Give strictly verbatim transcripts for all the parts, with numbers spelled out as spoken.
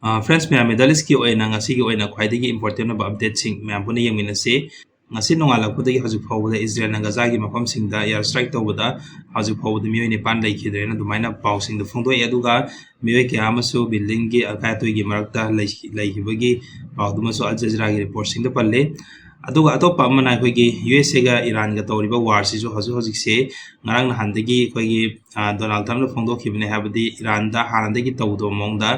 Friends ꯃꯌꯥꯝ, middle ꯏꯁꯀꯤ ꯑꯣꯏꯅ ꯉꯁꯤꯒꯤ ꯑꯣꯏꯅ ꯈ꯭ꯋꯥꯏꯗꯒꯤ ꯏꯝꯄꯣꯔꯇꯦꯟ ꯑꯣꯏꯕ ꯑꯞꯗꯦꯠꯁꯤꯡ ꯃꯌꯥꯝ ꯄꯨꯟꯅ ꯌꯦꯡꯃꯤꯟꯅꯁꯤ꯫ ꯉꯁꯤ ꯅꯣꯡꯉꯥꯜꯂꯛꯄꯗꯒꯤ ꯍꯧꯖꯤꯛ ꯐꯥꯎꯕꯗ ꯏꯖꯔꯦꯜꯅ ꯒꯖꯥꯒꯤ ꯃꯐꯝꯁꯤꯡꯗ ꯏꯌꯥꯔ ꯁ꯭ꯇ꯭ꯔꯥꯏꯛ ꯇꯧꯕꯗ ꯍꯧꯖꯤꯛ ꯐꯥꯎꯕꯗ ꯃꯤꯑꯣꯏ ꯅꯤꯄꯥꯟ ꯂꯩꯈꯤꯗ꯭ꯔꯦꯅ ꯑꯗꯨꯃꯥꯏꯅ ꯄꯥꯎꯁꯤꯡꯗꯣ ꯐꯣꯡꯗꯣꯛꯑꯦ꯫ ꯑꯗꯨꯒ ꯃꯤꯑꯣꯏ ꯀꯌꯥ ꯑꯃꯁꯨ ꯕꯤꯜꯗꯤꯡꯒꯤ ꯑꯀꯥꯏ ꯑꯇꯣꯏꯒꯤ ꯃꯔꯛꯇ ꯂꯩꯈꯤ-, ꯂꯩꯈꯤꯕꯒꯤ ꯄꯥꯎꯗꯨꯃꯁꯨ ꯑꯜ ꯖꯖꯤꯔꯥꯒꯤ ꯔꯤꯄꯣꯔꯠꯁꯤꯡꯗ ꯄꯜꯂꯤ꯫ ꯑꯗꯨꯒ ꯑꯇꯣꯞꯄ ꯑꯃꯅ ꯑꯩꯈꯣꯏꯒꯤ ꯌꯨ ꯑꯦꯁ ꯑꯦꯒ ꯏꯔꯥꯟꯒ ꯇꯧꯔꯤꯕ ꯋꯥꯔꯁꯤꯁꯨ ꯍꯧꯖꯤꯛ ꯍꯧꯖꯤꯛꯁꯦ ꯉꯔꯥꯡ ꯅꯍꯥꯟꯗꯒꯤ ꯑꯩꯈꯣꯏꯒꯤ, ꯑ, ꯗꯣꯅꯥꯜꯗ ꯇ꯭ꯔꯝꯞꯅ ꯐꯣꯡꯗꯣꯛꯈꯤꯕꯅꯦ, ꯍꯥꯏꯕꯗꯤ ꯏꯔꯥꯟꯗ ꯍꯥꯟꯅꯗꯒꯤ ꯇꯧꯗꯕ ꯃꯑꯣꯡꯗ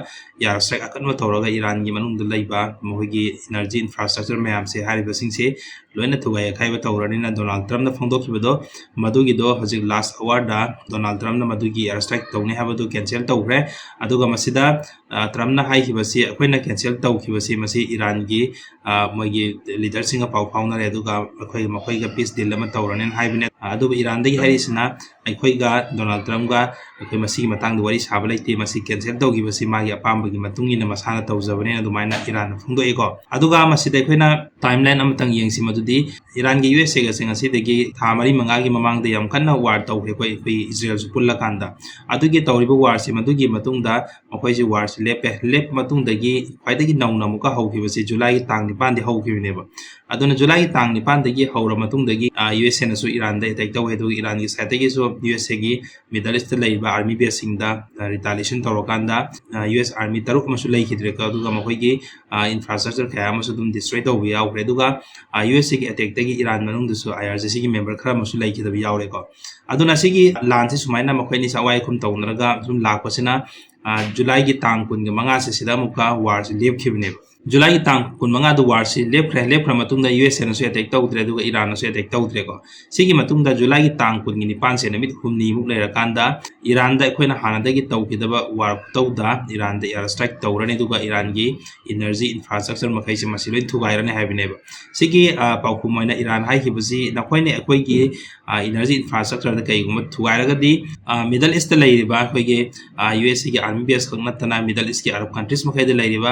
ꯏꯌꯥꯔ ꯁ꯭ꯇ꯭ꯔꯥꯏꯛ ꯑꯀꯟꯕ ꯇꯧꯔꯒ ꯏꯔꯥꯟꯒꯤ ꯃꯅꯨꯡꯗ ꯂꯩꯕ ꯃꯈꯣꯏꯒꯤ ꯏꯅꯔꯖꯤ ꯏꯟꯐ꯭ꯔꯥꯁ꯭ꯇ꯭ꯔꯛꯆꯔ ꯃꯌꯥꯝꯁꯦ, ꯍꯥꯏꯔꯤꯕꯁꯤꯡꯁꯦ ꯂꯣꯏꯅ ꯊꯨꯒꯥꯏ ꯌꯩꯈꯥꯏꯕ ꯇꯧꯔꯅꯤꯅ ꯗꯣꯅꯥꯜꯗ ꯇ꯭ꯔꯝꯞꯅ ꯐꯣꯡꯗꯣꯛꯈꯤꯕꯗꯣ, ꯃꯗꯨꯒꯤꯗꯣ ꯍꯧꯖꯤꯛ ꯂꯥꯁ ꯑꯋꯥꯔꯗ ꯗꯣꯅꯥꯜꯗ ꯇ꯭ꯔꯝꯞꯅ ꯃꯗꯨꯒꯤ ꯏꯌꯥꯔ ꯁ꯭ꯇ꯭ꯔꯥꯏꯛ ꯇꯧꯅꯤ ꯍꯥꯏꯕꯗꯨ ꯀꯦꯟꯁꯦꯜ ꯇꯧꯈ꯭ꯔꯦ꯫ ꯑꯗꯨꯒ ꯃꯁꯤꯗ, ꯑ, ꯇ꯭ꯔꯝꯞꯅ ꯍꯥꯏꯈꯤꯕꯁꯤ, ꯑꯩꯈꯣꯏꯅ ꯀꯦꯟꯁꯦꯜ ꯇꯧꯈꯤꯕꯁꯤ ꯃꯁꯤ ꯏꯔꯥꯟꯒꯤ, ꯑ, ꯃꯣꯏꯒꯤ ꯂꯤꯗꯔꯁꯤꯡꯒ ꯄꯥꯎ ꯐꯥꯎꯅꯔꯦ, ꯑꯗꯨꯒ ꯑꯩꯈꯣꯏ ꯃꯈꯣꯏꯒ ꯄꯤꯁ ꯗꯤꯜ ꯑꯃ ꯇꯧꯔꯅꯤꯅ ꯍꯥꯏꯕꯅꯦ꯫ ꯑ, ꯑꯗꯨꯕꯨ ꯏꯔꯥꯟꯗꯒꯤ ꯍꯥꯏꯔꯤꯁꯤꯅ ꯑꯩꯈꯣꯏꯒ ꯗꯣꯅꯥꯜꯗ ꯇ꯭ꯔꯝꯞꯒ ꯑꯩꯈꯣꯏ ꯃꯁꯤꯒꯤ ꯃꯇꯥꯡꯗ ꯋꯥꯔꯤ ꯁꯥꯕ ꯂꯩꯇꯦ, ꯃꯁꯤ ꯀꯦꯟꯁꯦꯜ ꯇꯧꯈꯤꯕꯁꯤ ꯃꯥꯒꯤ ꯑꯄꯥꯝꯕꯒꯤ ꯃꯇꯨꯡ ꯏꯟꯅ ꯃꯁꯥꯅ ꯇꯧꯖꯕꯅꯦ, ꯑꯗꯨꯃꯥꯏꯅ ꯏꯔꯥꯟꯅ ꯐꯣꯡꯗꯣꯛꯏꯀꯣ꯫ ꯑꯗꯨꯒ ꯃꯁꯤꯗ ꯑꯩꯈꯣꯏꯅ ꯇꯥꯏꯝ ꯂꯥꯏꯟ ꯑꯃꯇꯪ ꯌꯦꯡꯁꯤ, ꯃꯗꯨꯗꯤ ꯏꯔꯥꯟꯒꯤ ꯌꯨ ꯑꯦꯁ ꯑꯦꯒꯁꯦ ꯉꯁꯤꯗꯒꯤ ꯊꯥ ꯃꯔꯤ ꯃꯉꯥꯒꯤ ꯃꯃꯥꯡꯗ ꯌꯥꯝ ꯀꯟꯅ ꯋꯥꯔ ꯇꯧꯈ꯭ꯔꯦ꯫ ꯑꯩꯈꯣꯏ, ꯑꯩꯈꯣꯏ ꯏꯖꯔꯦꯜꯁꯨ ꯄꯨꯜꯂꯀꯥꯟꯗ꯫ ꯑꯗꯨꯒꯤ ꯇꯧꯔꯤꯕ ꯋꯥꯔꯁꯤ, ꯃꯗꯨꯒꯤ ꯃꯇꯨꯡꯗ ꯃꯈꯣꯏꯁꯤ ꯋꯥꯔꯁꯤ ꯂꯦꯞꯄꯦ꯫ ꯂꯦꯞꯄ ꯃꯇꯨꯡꯗꯒꯤ ꯈ꯭ꯋꯥꯏꯗꯒꯤ ꯅꯧꯅ ꯑꯃꯨꯛꯀ ꯍꯧꯈꯤꯕꯁꯤ ꯖꯨꯂꯥꯏꯒꯤ ꯇꯥꯡ ꯅꯤꯄꯥꯟꯗꯤ ꯍꯧꯈꯤꯕꯅꯦꯕ꯫ ꯑꯗꯨꯅ ꯖꯨꯂꯥꯏꯒꯤ ꯇꯥꯡ ꯅꯤꯄꯥꯟꯗꯒꯤ ꯍꯧꯔ ꯃꯇꯨꯡꯗꯒꯤ, ꯑ, ꯌꯨ ꯑꯦꯁ ꯑꯦꯅꯁꯨ ꯏꯔꯥꯟꯗ ꯑꯦꯇꯦꯛ ꯇꯧꯋꯦ, ꯑꯗꯨꯒ ꯏꯔꯥꯟꯒꯤ ꯁꯥꯏꯠꯇꯒꯤꯁꯨ ꯌꯨ ꯑꯦꯁ ꯑꯦꯒꯤ ꯃꯤꯗꯜ ꯏꯁꯇ ꯂꯩꯔꯤꯕ ꯑꯥꯔꯃꯤ ꯕꯦꯁꯁꯤꯡꯗ, ꯑ, ꯔꯤꯇꯥꯂꯤꯌꯦꯁꯟ ꯇꯧꯔꯀꯥꯟꯗ, ꯑ, ꯌꯨ ꯑꯦꯁ ꯑꯥꯔꯃꯤ ꯇꯔꯨꯛ ꯑꯃꯁꯨ ꯂꯩꯈꯤꯗ꯭ꯔꯦꯀꯣ, ꯑꯗꯨꯒ ꯃꯈꯣꯏꯒꯤ, ꯑ, ꯏꯟꯐ꯭ꯔꯥꯁ꯭ꯇ꯭ꯔꯛꯆꯔ ꯀꯌꯥ ꯑꯃꯁꯨ ꯑꯗꯨꯝ ꯗꯤꯁꯇ꯭ꯔꯣꯏ ꯇꯧꯕ ꯌꯥꯎꯈ꯭ꯔꯦ꯫ ꯑꯗꯨꯒ, ꯑ, ꯌꯨ ꯑꯦꯁ ꯑꯦꯒꯤ ꯑꯦꯇꯦꯛꯇꯒꯤ ꯏꯔꯥꯟ ꯃꯅꯨꯡꯗꯁꯨ ꯑꯥꯏ ꯑꯥꯔ ꯖꯤ ꯁꯤꯒꯤ ꯃꯦꯝꯕꯔ ꯈꯔ ꯑꯃꯁꯨ ꯂꯩꯈꯤꯗꯕ ꯌꯥꯎꯔꯦꯀꯣ꯫ ꯑꯗꯨꯅ ꯁꯤꯒꯤ ꯂꯥꯟꯁꯤ ꯁꯨꯃꯥꯏꯅ ꯃꯈꯣꯏ ꯑꯅꯤꯁꯤ ꯑꯋꯥꯏ ꯑꯈꯨꯝ ꯇꯧꯅꯔꯒ ꯁꯨꯝ ꯂꯥꯛꯄꯁꯤꯅ, ꯑ, ꯖꯨꯂꯥꯏꯒꯤ ꯇꯥꯡ ꯀꯨꯟꯒ ꯃꯉꯥꯁꯤ ꯁꯤꯗ ꯑꯃꯨꯛꯀ ꯋꯥꯔꯁꯤ ꯂꯦꯞꯈꯤꯕꯅꯦꯕ꯫ ꯖꯨꯂꯥꯏꯒꯤ ꯇꯥꯡ ꯀꯨꯟꯃꯉꯥꯗ ꯋꯥꯔꯁꯤ ꯂꯦꯞꯈ꯭ꯔꯦ꯫ ꯂꯦꯞꯈ꯭ꯔ ꯃꯇꯨꯡꯗ ꯌꯨ ꯑꯦꯁ ꯑꯦꯅꯁꯨ ꯑꯦꯇꯦꯛ ꯇꯧꯗ꯭ꯔꯦ, ꯑꯗꯨꯒ ꯏꯔꯥꯟꯅꯁꯨ ꯑꯦꯇꯦꯛ ꯇꯧꯗ꯭ꯔꯦꯀꯣ꯫ ꯁꯤꯒꯤ ꯃꯇꯨꯡꯗ ꯖꯨꯂꯥꯏꯒꯤ ꯇꯥꯡ ꯀꯨꯟꯒꯤ ꯅꯤꯄꯥꯟꯁꯦ, ꯅꯨꯃꯤꯠ ꯍꯨꯝꯅꯤꯃꯨꯛ ꯂꯩꯔꯀꯥꯟꯗ ꯏꯔꯥꯟꯗ ꯑꯩꯈꯣꯏꯅ ꯍꯥꯟꯅꯗꯒꯤ ꯇꯧꯈꯤꯗꯕ ꯋꯥꯔ ꯈꯨꯇꯧꯗ ꯏꯔꯥꯟꯗ ꯏꯌꯥꯔ ꯁ꯭ꯇ꯭ꯔꯥꯏꯛ ꯇꯧꯔꯅꯤ, ꯑꯗꯨꯒ ꯏꯔꯥꯟꯒꯤ ꯏꯅꯔꯖꯤ ꯏꯟꯐ꯭ꯔꯥꯁ꯭ꯇ꯭ꯔꯛꯆꯔ ꯃꯈꯩꯁꯦ ꯃꯁꯤ ꯂꯣꯏ ꯊꯨꯒꯥꯏꯔꯅꯤ ꯍꯥꯏꯕꯅꯦꯕ꯫ ꯁꯤꯒꯤ, ꯑ, ꯄꯥꯎꯈꯨꯝ ꯑꯣꯏꯅ ꯏꯔꯥꯟ ꯍꯥꯏꯈꯤꯕꯁꯤ, ꯅꯈꯣꯏꯅ ꯑꯩꯈꯣꯏꯒꯤ, ꯑ, ꯏꯅꯔꯖꯤ ꯏꯟꯐ꯭ꯔꯥꯁ꯭ꯇ꯭ꯔꯛꯆꯔꯗ ꯀꯩꯒꯨꯝꯕ ꯊꯨꯒꯥꯏꯔꯒꯗꯤ, ꯑ, ꯃꯤꯗꯜ ꯏꯁꯇ ꯂꯩꯔꯤꯕ ꯑꯩꯈꯣꯏꯒꯤ, ꯑ, ꯌꯨ ꯑꯦꯁ ꯑꯦꯒꯤ ꯕꯦꯁ ꯈꯛ ꯅꯠꯇꯅ Middle East ꯀꯤ Arab countries ꯃꯈꯩꯗ ꯂꯩꯔꯤꯕ,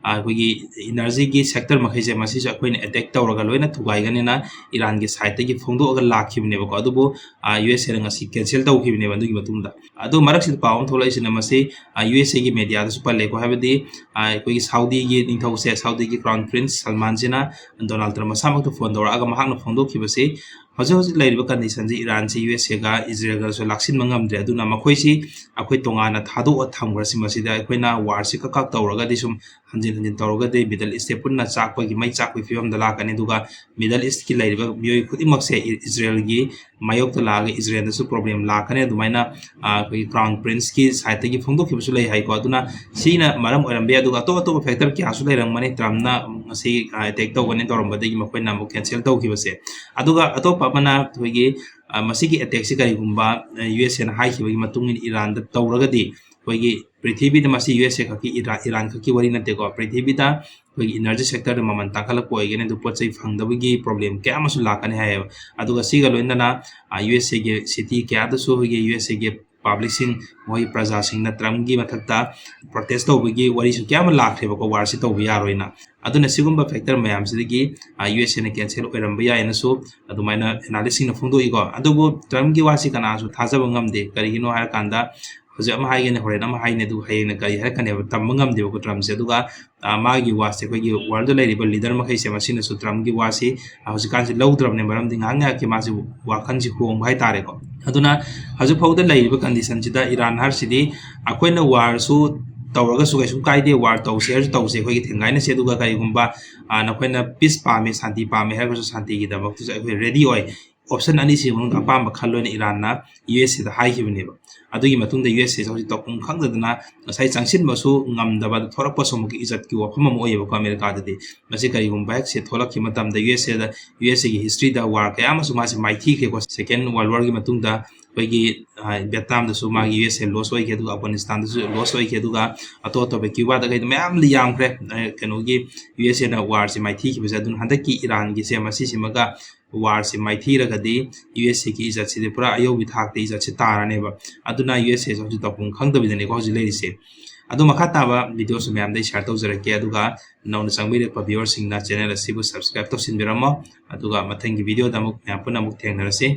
ꯑ, ꯑꯩꯈꯣꯏꯒꯤ energy ꯒꯤ sector ꯃꯈꯩꯁꯦ, ꯃꯁꯤꯁꯨ ꯑꯩꯈꯣꯏꯅ attack ꯇꯧꯔꯒ ꯂꯣꯏꯅ ꯊꯨꯒꯥꯏꯒꯅꯤꯅ ꯏꯔꯥꯟꯒꯤ side ꯇꯒꯤ ꯐꯣꯡꯗꯣꯛꯑꯒ ꯂꯥꯛꯈꯤꯕꯅꯦꯕꯀꯣ꯫ ꯑꯗꯨꯕꯨ, ꯑ, ꯌꯨ ꯑꯦꯁ ꯑꯦꯅ ꯉꯁꯤ cancel ꯇꯧꯈꯤꯕꯅꯦꯕ ꯑꯗꯨꯒꯤ ꯃꯇꯨꯡꯗ꯫ ꯑꯗꯨ ꯃꯔꯛꯁꯤꯗ ꯄꯥꯎ ꯑꯃ ꯊꯣꯛꯂꯛꯏꯁꯤꯅ ꯃꯁꯤ, ꯑ, ꯌꯨ ꯑꯦꯁ ꯑꯦ ꯒꯤ media ꯗꯁꯨ ꯄꯜꯂꯦꯀꯣ, ꯍꯥꯏꯕꯗꯤ, ꯑ, ꯑꯩꯈꯣꯏꯒꯤ ꯁꯥꯎꯗꯤꯒꯤ ꯅꯤꯡꯊꯧꯁꯦ, ꯁꯥꯎꯗꯤꯒꯤ Crown Prince ꯁꯜꯃꯥꯟꯁꯤꯅ ꯗꯣꯅꯥꯜꯗ ꯇ꯭ꯔꯝꯞ ꯃꯁꯥꯃꯛꯇ ꯐꯣꯟ ꯇꯧꯔꯛꯑꯒ ꯃꯍꯥꯛꯅ ꯐꯣꯡꯗꯣꯛꯈꯤꯕꯁꯤ, ꯍꯧꯖꯤꯛ ꯍꯧꯖꯤꯛ ꯂꯩꯔꯤꯕ condition ꯁꯤ ꯏꯔꯥꯟꯁꯤ ꯌꯨ ꯑꯦꯁ ꯑꯦꯒ ꯏꯖꯔꯦꯜꯒꯁꯨ ꯂꯥꯛꯁꯤꯟꯕ ꯉꯝꯗ꯭ꯔꯦ, ꯑꯗꯨꯅ ꯃꯈꯣꯏꯁꯤ ꯑꯩꯈꯣꯏ ꯇꯣꯉꯥꯟꯅ ꯊꯥꯗꯣꯛꯑ ꯊꯝꯈ꯭ꯔꯁꯤ, ꯃꯁꯤꯗ ꯑꯩꯈꯣꯏꯅ war ꯁꯤ ꯀꯛ ꯀꯛ ꯇꯧꯔꯒꯗꯤ, ꯁꯨꯝ ꯍꯟꯖꯤꯟ ꯍꯟꯖꯤꯟ ꯇꯧꯔꯒꯗꯤ Middle East ꯁꯦ ꯄꯨꯟꯅ ꯆꯥꯛꯄꯒꯤ ꯃꯩ ꯆꯥꯛꯄꯒꯤ ꯐꯤꯕꯝꯗ ꯂꯥꯛꯀꯅꯤ, ꯑꯗꯨꯒ Middle East ꯀꯤ ꯂꯩꯔꯤꯕ ꯃꯤꯑꯣꯏ ꯈꯨꯗꯤꯡꯃꯛꯁꯦ ꯏ-, ꯏꯖꯔꯦꯜꯒꯤ ꯃꯥꯌꯣꯛꯇ ꯂꯥꯛꯑꯒ ꯏꯖꯔꯦꯜꯗꯁꯨ problem ꯂꯥꯛꯀꯅꯤ꯫ ꯑꯗꯨꯃꯥꯏꯅ, ꯑ, ꯑꯩꯈꯣꯏꯒꯤ Crown Prince ꯀꯤ side ꯇꯒꯤ ꯐꯣꯡꯗꯣꯛꯈꯤꯕꯁꯨ ꯂꯩ ꯍꯥꯏꯀꯣ꯫ ꯑꯗꯨꯅ ꯁꯤꯅ ꯃꯔꯝ ꯑꯣꯏꯔꯝꯕ ꯌꯥꯏ, ꯑꯗꯨꯒ ꯑꯇꯣꯞ ꯑꯇꯣꯞꯄ factor ꯀꯌꯥꯁꯨ ꯂꯩꯔꯝꯒꯅꯤ ꯇ꯭ꯔꯝꯞꯅ ꯉꯁꯤ, ꯑ, attack ꯇꯧꯒꯅꯤ ꯇꯧꯔꯝꯕꯗꯒꯤ ꯃꯈꯣꯏꯅ ꯑꯃꯨꯛ cancel ꯇꯧꯈꯤꯕꯁꯦ꯫ ꯑꯗꯨꯒ ꯑꯇꯣꯞꯄ ꯑꯃꯅ ꯑꯩꯈꯣꯏꯒꯤ, ꯑ, ꯃꯁꯤꯒꯤ attack ꯁꯤ ꯀꯔꯤꯒꯨꯝꯕ, ꯑ, ꯌꯨ ꯑꯦꯁ ꯑꯦꯅ ꯍꯥꯏꯈꯤꯕꯒꯤ ꯃꯇꯨꯡ ꯏꯟꯅ ꯏꯔꯥꯟꯗ ꯇꯧꯔꯒꯗꯤ ꯑꯩꯈꯣꯏꯒꯤ ꯄ꯭ꯔꯤꯊꯤꯕꯤꯗ ꯃꯁꯤ ꯌꯨ ꯑꯦꯁ ꯑꯦ ꯈꯛꯀꯤ, ꯏꯔꯥ-, ꯏꯔꯥꯟ ꯈꯛꯀꯤ ꯋꯥꯔꯤ ꯅꯠꯇꯦꯀꯣ, ꯄ꯭ꯔꯤꯊꯤꯕꯤꯗ ꯑꯩꯈꯣꯏꯒꯤ energy sector ꯗ ꯃꯃꯜ ꯇꯥꯡꯈꯠꯂꯛꯄ ꯑꯣꯏꯒꯅꯤ, ꯑꯗꯨ ꯄꯣꯠ ꯆꯩ ꯐꯪꯗꯕꯒꯤ problem ꯀꯌꯥ ꯑꯃꯁꯨ ꯂꯥꯛꯀꯅꯤ ꯍꯥꯏꯌꯦꯕ꯫ ꯑꯗꯨꯒ ꯁꯤꯒ ꯂꯣꯏꯅꯅ, ꯑ, ꯌꯨ ꯑꯦꯁ ꯑꯦ ꯒꯤ city ꯀꯌꯥꯗꯁꯨ ꯑꯩꯈꯣꯏꯒꯤ ꯌꯨ ꯑꯦꯁ ꯑꯦ ꯒꯤ public ꯁꯤꯡ, ꯃꯈꯣꯏꯒꯤ ꯄ꯭ꯔꯖꯥꯁꯤꯡꯅ ꯇ꯭ꯔꯝꯞꯀꯤ ꯃꯊꯛꯇ protest ꯇꯧꯕꯒꯤ ꯋꯥꯔꯤꯁꯨ ꯀꯌꯥ ꯑꯃ ꯂꯥꯛꯈ꯭ꯔꯦꯕꯀꯣ, war ꯁꯤ ꯇꯧꯕ ꯌꯥꯔꯣꯏꯅ꯫ ꯑꯗꯨꯅ ꯁꯤꯒꯨꯝꯕ factor ꯃꯌꯥꯝꯁꯤꯗꯒꯤ, ꯑ, ꯌꯨ ꯑꯦꯁ ꯑꯦꯅ cancel ꯑꯣꯏꯔꯝꯕ ꯌꯥꯏꯅꯁꯨ ꯑꯗꯨꯃꯥꯏꯅ analyst ꯁꯤꯡꯅ ꯐꯣꯡꯗꯣꯛꯏꯀꯣ꯫ ꯑꯗꯨꯕꯨ ꯇ꯭ꯔꯝꯞꯀꯤ ꯋꯥꯁꯤ ꯀꯅꯥꯁꯨ ꯊꯥꯖꯕ ꯉꯝꯗꯦ꯫ ꯀꯔꯤꯒꯤꯅꯣ ꯍꯥꯏꯔꯀꯥꯟꯗ, ꯍꯧꯖꯤꯛ ꯑꯃ ꯍꯥꯏꯒꯅꯤ, ꯍꯣꯔꯦꯟ ꯑꯃ ꯍꯥꯏꯅꯤ, ꯑꯗꯨ ꯍꯌꯦꯡꯅ ꯀꯔꯤ ꯍꯥꯏꯔꯛꯀꯅꯤ ꯍꯥꯏꯕ ꯇꯝꯕ ꯉꯝꯗꯦꯕꯀꯣ ꯇ꯭ꯔꯝꯞꯁꯦ꯫ ꯑꯗꯨꯒ, ꯑ, ꯃꯥꯒꯤ ꯋꯥꯁꯦ ꯑꯩꯈꯣꯏꯒꯤ world ꯗ ꯂꯩꯔꯤꯕ leader ꯃꯈꯩꯁꯦ ꯃꯁꯤꯅꯁꯨ ꯇ꯭ꯔꯝꯞꯀꯤ ꯋꯥꯁꯤ, ꯑ, ꯍꯧꯖꯤꯛꯀꯥꯟꯁꯤ ꯂꯧꯗ꯭ꯔꯕꯅꯦ, ꯃꯔꯝꯗꯤ ꯉꯥꯏꯍꯥꯛ ꯉꯥꯏꯍꯥꯛꯀꯤ ꯃꯥꯁꯤ ꯋꯥꯈꯜꯁꯤ ꯍꯣꯡꯕ ꯍꯥꯏꯇꯥꯔꯦꯀꯣ꯫ ꯑꯗꯨꯅ ꯍꯧꯖꯤꯛ ꯐꯥꯎꯗ ꯂꯩꯔꯤꯕ condition ꯁꯤꯗ ꯏꯔꯥꯟ ꯍꯥꯏꯔꯤꯁꯤꯗꯤ ꯑꯩꯈꯣꯏꯅ war ꯁꯨ ꯇꯧꯔꯒꯁꯨ ꯀꯩꯁꯨꯝ ꯀꯥꯏꯗꯦ, war ꯇꯧꯁꯦ ꯍꯥꯏꯔꯁꯨ ꯇꯧꯁꯦ, ꯑꯩꯈꯣꯏꯒꯤ ꯊꯦꯡꯒꯥꯏꯅꯁꯦ, ꯑꯗꯨꯒ ꯀꯔꯤꯒꯨꯝꯕ, ꯑ, ꯅꯈꯣꯏꯅ peace ꯄꯥꯝꯃꯦ, ꯁꯥꯟꯇꯤ ꯄꯥꯝꯃꯦ ꯍꯥꯏꯔꯒꯁꯨ ꯁꯥꯟꯇꯤꯒꯤꯗꯃꯛꯇꯁꯨ ꯑꯩꯈꯣꯏ ready ꯑꯣꯏ꯫ Option ꯑꯅꯤꯁꯤꯒꯤ ꯃꯅꯨꯡꯗ ꯑꯄꯥꯝꯕ ꯈꯜꯂꯣꯅ ꯏꯔꯥꯟꯅ ꯌꯨ ꯑꯦꯁ ꯑꯦꯗ ꯍꯥꯏꯈꯤꯕꯅꯦꯕ꯫ ꯑꯗꯨꯒꯤ ꯃꯇꯨꯡꯗ ꯌꯨ ꯑꯦꯁ ꯑꯦꯁꯦ ꯍꯧꯖꯤꯛ ꯇꯧꯐꯝ ꯈꯪꯗꯗꯅ ꯉꯁꯥꯏ ꯆꯪꯁꯤꯟꯕꯁꯨ ꯉꯝꯗꯕ, ꯑꯗꯨ ꯊꯣꯔꯛꯄꯁꯨ ꯑꯃꯨꯛꯀꯤ ꯏꯖꯠꯀꯤ ꯋꯥꯐꯝ ꯑꯃ ꯑꯣꯏꯌꯦꯕꯀꯣ ꯑꯃꯦꯔꯤꯀꯥꯗꯗꯤ꯫ ꯃꯁꯤ ꯀꯔꯤꯒꯨꯝꯕ ꯍꯦꯛ ꯁꯦ ꯊꯣꯛꯂꯛꯈꯤꯕ ꯃꯇꯝꯗ ꯌꯨ ꯑꯦꯁ ꯑꯦꯗ, ꯌꯨ ꯑꯦꯁ ꯑꯦꯒꯤ history ꯗ war ꯀꯌꯥ ꯑꯃꯁꯨ ꯃꯥꯁꯦ ꯃꯥꯏꯊꯤꯈ꯭ꯔꯦꯀꯣ꯫ Second World War ꯒꯤ ꯃꯇꯨꯡꯗ ꯑꯩꯈꯣꯏꯒꯤ, ꯑ, ꯚꯤꯌꯦꯠꯅꯥꯝꯗꯁꯨ ꯃꯥꯒꯤ ꯌꯨ ꯑꯦꯁ ꯑꯦ loss ꯑꯣꯏꯈꯤ, ꯑꯗꯨꯒ ꯑꯐꯒꯥꯅꯤꯁꯇꯥꯟꯗꯁꯨ loss ꯑꯣꯏꯈꯤ, ꯑꯗꯨꯒ ꯑꯇꯣꯞ ꯑꯇꯣꯞꯄ ꯀ꯭ꯌꯨꯕꯥꯗ ꯀꯩꯗ ꯃꯌꯥꯝ ꯌꯥꯝꯈ꯭ꯔꯦ꯫ ꯑ, ꯀꯩꯅꯣꯒꯤ ꯌꯨ ꯑꯦꯁ ꯑꯦꯅ war ꯁꯦ ꯃꯥꯏꯊꯤꯈꯤꯕꯁꯦ꯫ ꯑꯗꯨꯅ ꯍꯟꯗꯛꯀꯤ ꯏꯔꯥꯟꯒꯤꯁꯦ ꯃꯁꯤꯁꯤꯃꯒ ꯋꯥꯔꯁꯤ ꯃꯥꯏꯊꯤꯔꯒꯗꯤ ꯌꯨ ꯑꯦꯁ ꯑꯦꯒꯤ ꯏꯖꯠꯁꯤꯗꯤ ꯄꯨꯔꯥ ꯑꯌꯧꯕꯤ ꯊꯥꯛꯇ ꯏꯖꯠꯁꯤ ꯇꯥꯔꯅꯦꯕ꯫ ꯑꯗꯨꯅ ꯌꯨ ꯑꯦꯁ ꯑꯦꯁꯦ ꯍꯧꯖꯤꯛ ꯇꯧꯐꯝ ꯈꯪꯗꯕꯤꯗꯅꯤꯀꯣ ꯍꯧꯖꯤꯛ ꯂꯩꯔꯤꯁꯦ꯫ ꯑꯗꯣ ꯃꯈꯥ ꯇꯥꯕ ꯚꯤꯗꯤꯑꯣꯁꯨ ꯃꯌꯥꯝꯗ ꯑꯩ ꯁꯤꯌꯥꯔ ꯇꯧꯖꯔꯛꯀꯦ꯫ ꯑꯗꯨꯒ ꯅꯧꯅ ꯆꯪꯕꯤꯔꯛꯄ ꯚꯤꯌꯨꯋꯔꯁꯤꯡꯅ ꯆꯦꯅꯦꯜ ꯑꯁꯤꯕꯨ ꯁꯕꯁꯀ꯭ꯔꯥꯏꯕ ꯇꯧꯁꯤꯟꯕꯤꯔꯝꯃꯣ꯫ ꯑꯗꯨꯒ ꯃꯊꯪꯒꯤ ꯚꯤꯗꯤꯑꯣꯗ ꯑꯃꯨꯛ ꯃꯌꯥꯝ ꯄꯨꯟꯅ ꯑꯃꯨꯛ ꯊꯦꯡꯅꯔꯁꯤ꯫